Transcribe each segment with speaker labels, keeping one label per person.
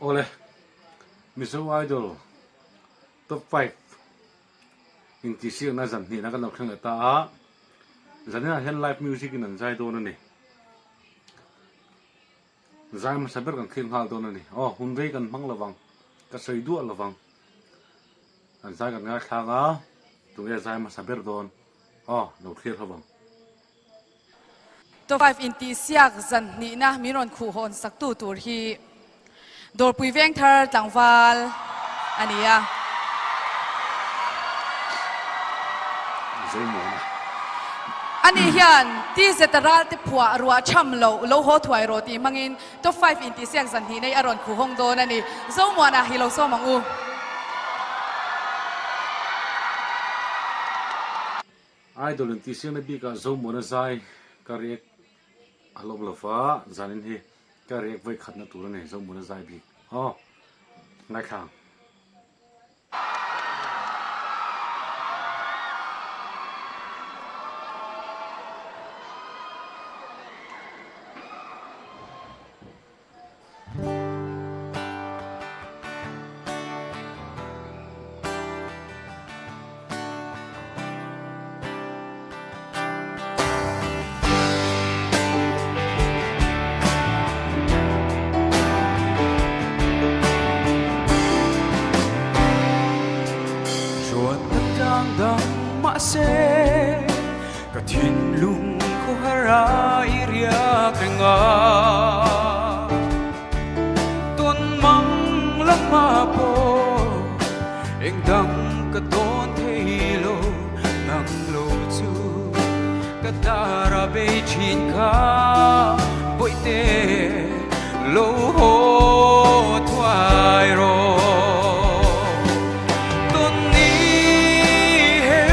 Speaker 1: Awle, Mizo Idol Top 5 intihsiakna zan hnihna kan lo thleng leh ta a, zaninah hian live music in an zai dawn a ni. Zai hmasa ber kan thlir nghal dawn a ni. Aw, hun rei kan hmang lovang, ka sawi duah lovang. An zai kan ngaithlak a, tunge zai hmasa ber dawn? Aw, lo thlir ho vang.
Speaker 2: Top 5 intihsiak zan hnihna min rawn khuh hawn saktu tur hi Dawrpui Vengthar tlangval a ni a.
Speaker 1: Zomuana.
Speaker 2: Ani hian TZ Ralte phuah ruah cham loh lo haw thuai rawh tih hmangin Top 5 intihsiak zan hnih nei a rawn khuh hawng dawn a ni. Zomuana hi lo sawm ang u.
Speaker 1: Idol intihsiakna bikah Zomuana zai ka react a lawm lova, zanin hi ka react vawi khatna tur a ni Zomuana zai bik. Aw, ngaithla ang.
Speaker 3: Chuan ka tlang dang mahse ka thinlung khawhar a i riak reng a. Tawn mang lamah pawh eng dang ka tawn thei lo, nang lo chu ka dar a bei thin kha bawihte lo haw thuai rawh. Tawn ni her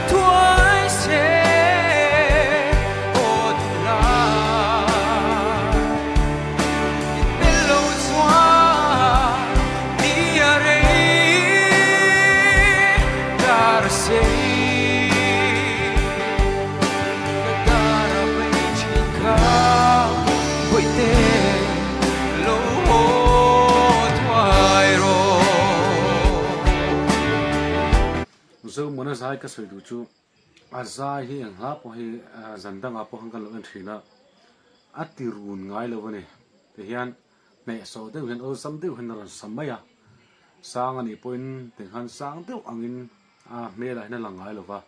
Speaker 3: thuai se aw duhlai i tel lo chuan ni a rei dar a sei ka dar a bei thin kha bawihte lo haw thuai rawh.
Speaker 1: Zomuana zai ka sawi duh chu a zai hi eng hla pawh hi zan dangah pawh khan kan lo en thin a, a ti run ngai lo a ni. Tihian hnehsawh deuh hian awlsam deuh hian a rawn sa mai a, sang a nih pawhin tikhan sang deuh angin a hmelah hian a lang ngai lo va,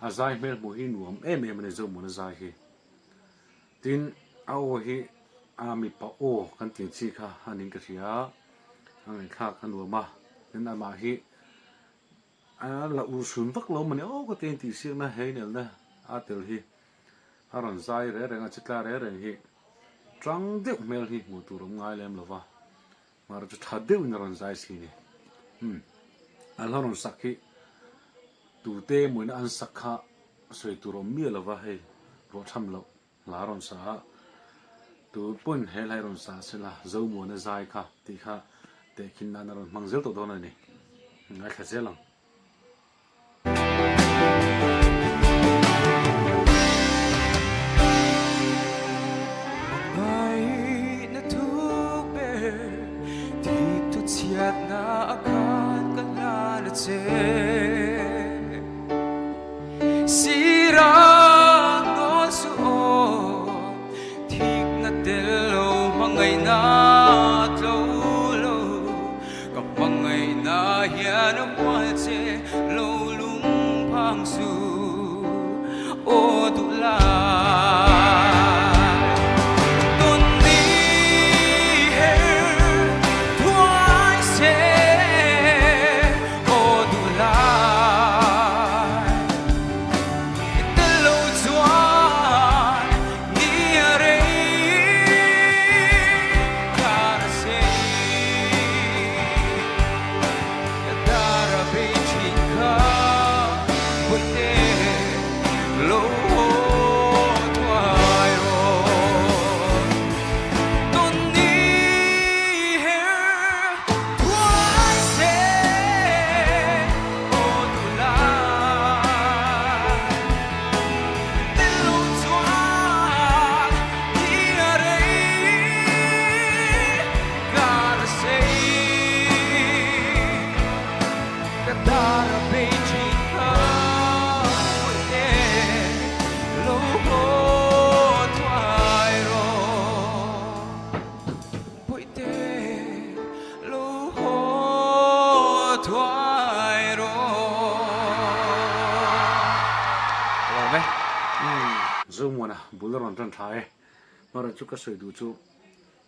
Speaker 1: a zai hmel hmuh hi nuam em em a ni Zomuana zai hi. Tin, a aw hi a mipa aw kan tih chi kha a niin ka hria a, a ngaihthlak a nuam a, tin amah hi a la urhsun vak lo mawni aw ka tiin tihsiakna he inelna a tel hi a rawn zai reng reng a, chi tla reng reng hi tang deuh hmel hi hmuh tur awm ngai lem lo va, mahse chu tha deuhin a rawn zai si a ni. Umm an hla rawn sak hi tute mawina an sak kha sawi tur awm miah lo va hei ruahtham loh hla rawn sa a, tu pawn he hlai rawn sa se la Zomuana zai kha tih kha tehkhin nan a rawn hmang zel tawh dawn a ni, ngaithla zel ang.
Speaker 3: Hmangaihna thuk ber thik thu chhiatna a khan ka hlan a che. Sira nawn su aw, thikna tel lo hmangaihna tlo lo, ka hmangaihna hian a hual che lo lungphang su aw duh lai. Tawn ni her thuai se Aw duh lai i tel lo chuan ni a rei
Speaker 1: Zomuana bul a rawn tan tha e. Hmara chu ka sawi duh chu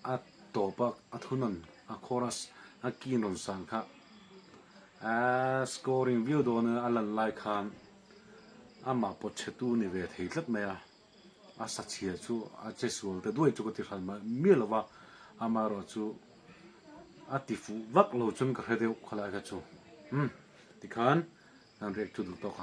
Speaker 1: a tawp a a thunawn a chorus a key rawn san kha a scoring viau dawn a lan lai khan amah pawt chhe tu ni ve thei tlat mai a, a sa chhia chu a che sual te duai chu ka ti hran miah lo va, amaherawh chu a ti fuh vak lo chuan ka hre deuh khalai kha chu umm tikhan kan react chu duh tawk ang.